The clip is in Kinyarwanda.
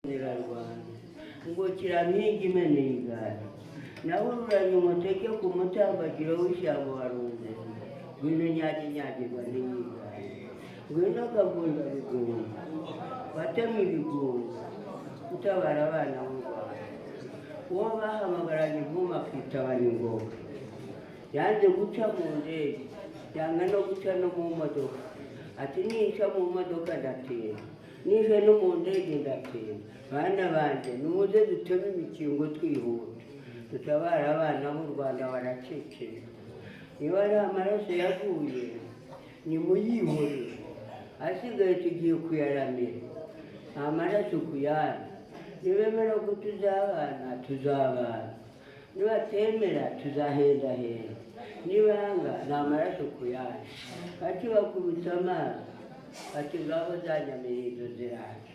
Zirarwana ngo kirampinga imena igare nawe ururanye umuteke ku mutambagiro w'ishyamba wa Runzenze. Ngwino nyage nyagirwa ntiyigare, ngwino kavunda bigunga watema ibigunga utabara abana b'u Rwanda. Uwo bahamagaranye ivuma akitabana ingoga, yanze guca mu ndege, yanga no guca no mu modoka, ati: "Nica mu modoka ndatinda, nije no mu ndege ndatinda. Bana banjye, nimuze duteme imikingo twihuta, dutabare abana b'u Rwanda baraceceka. Niba ari amaraso yaguye, nimuyihorere, asigaye tugiye kuyaramira amaraso ku yandi. Nibemera ko tuzabana, tuzabana; nibatemera, tuzahendahenda; nibanga, ni amaraso ku yandi." Ati bakubita amaso, ati: "Ngaho za nyamirizo ziraje."